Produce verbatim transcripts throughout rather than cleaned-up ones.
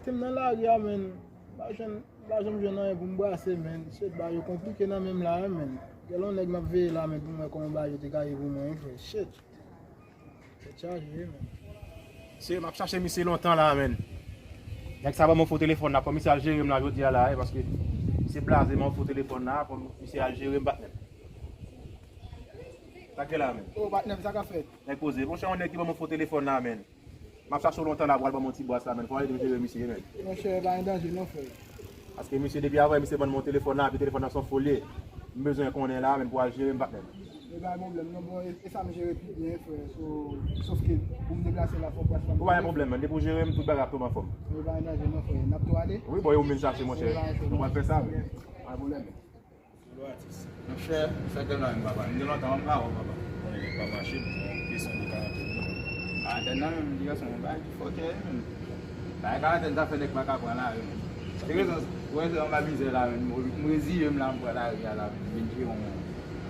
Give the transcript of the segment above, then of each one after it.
Te m nan lari a, menn. M pa jwenn, m pa janm jwenn anyen pou m brase, menn. Shit, bagay yo konplike nan men m la, wi, menn. Gen yon nèg m ap veye la, menn, pou m wè kòman bagay yo te ka ye pou mwen, wi, frè. Shit. Tèt chaje, wi, menn. Se, m ap chache misye lontan la, menn. Nèg sa ban m yon fo telefòn la, fò misye al jere m la jodi a la, wi, paske misye blaze m yon fo telefòn la, fò misye al jere m, patnè m. Sa k gen la, menn? Oh, patnè m, sa k ap fèt? Nèg poze. Monchè, yon nèg ki ban m yon fo telefòn la, menn. M ap chache w lontan la, pral ban m yon ti bwas la, menn. Fò w ede m jere misye, menn. Monchè, pa gen danje non, frè. Paske misye, depi avan, misye ban m yon telefòn la, epi telefòn nan se yon fo l ye. M bezwen konnen la, menn, pou al jere m, patnè m. E pa gen pwoblèm non, bon, e, e sa m jere pi byen, frè. So, sof ke pou m deplase la, fò w pase pa m. Ou pa gen pwoblèm, menn. Depi w jere m, tout bagay ap tonbe anfòm. E pa gen danje non, frè. N ap tou ale? Wi, bon, e ou m vin chache, monchè. E pa gen pwoblèm. Nou pral fè sa, menn. Pa gen pwoblèm. Monchè, sa fè lontan menm, papa. M gen lontan m pa wè w, papa. Konnen nèg pa mache, m gen yon kesyon de karantèn wi. Karantèn nan menm, ti gason, yon bagay ki fòkè wi menm. Bagay karantèn sa fè nèg pa ka pran lari menm. Se rezon, pou rezon anba mizè la menm, m reziye m la, m pran lari a la menm, m vin jere yon,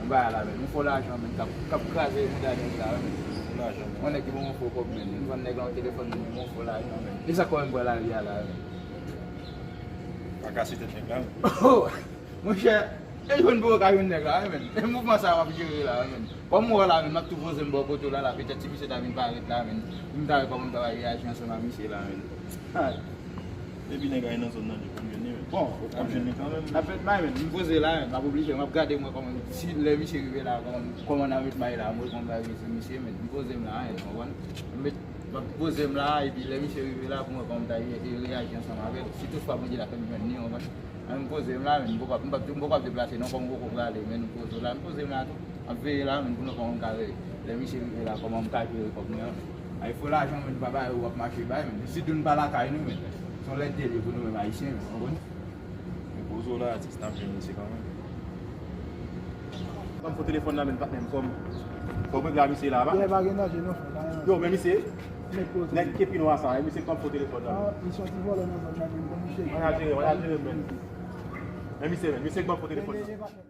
yon bagay la menm, yon fo lajan menm, k ap, k ap kraze mouda nèg la wi menm. Fo lajan menm. Yon nèg ki ban m yon fo kòb menm, m vann nèg la yon telefòn menm, yon fo lajan menm. E sa k fè m pran lari a la menm. Pa kase tèt nèg la menm. Monchè, e jwenn pou yo ka jwenn nèg la, wi, menn. E mouvman sa a w ap jere la, wi, menn. Kòm ou wè la, menn, m ap tou poze m bò kote w la, la, petèt si misye ta vin parèt la, menn, m ta wè kòman m ta va reyaji ansanm a misye la, menn. Ay. Depi nèg la nan zòn nan, li konn jwenn li, menn. Bon, w ap jwenn li kanmenm. N ap fè bay, menn. M poze la, menn. M ap oblije, m ap gade mwen kòman, si lè misye rive la, kòman, kòman n a met bay la, m wè kòman m ta reyaji misye, menn. M poze m la, menn, w konprann? M met, m ap poze m la, epi lè misye rive la, pou mwen kòman m ta re-, reyaji ansanm avè l. Si toutfwa Bondye ta fè m jwenn li, w konprann? An, m poze m la, men m poko ap, m pap, m poko ap deplase non, kòm m poko prale, men m poze w la, m poze m la tou. M ap veye la, men pou nou kòman m ka veye. Lè misye rive la, kòman m ka jere kòb mwen an. Ay fo lajan, men pa bay ou ap mache bay, men sitou n pa lakay nou, men se yon lèt de lye pou nou menm Ayisyen, men w konprann? Men poze w la, atis, n ap jwenn misye kanmenm. Ban m fo telefòn nan, men patnè m, fò m, fò m regle a misye la, pa? Yeah, pa gen danje non, frè, pa gen danje. Yo, men misye, nèg kepi nwa sa, e misye k ban m fo telefòn nan. Ah, misye yon ti vòlè nan zòn nan, men bon, misye. Ann al jere, ann al jere, men. Men misye, men, misye k ban m fo telefòn nan.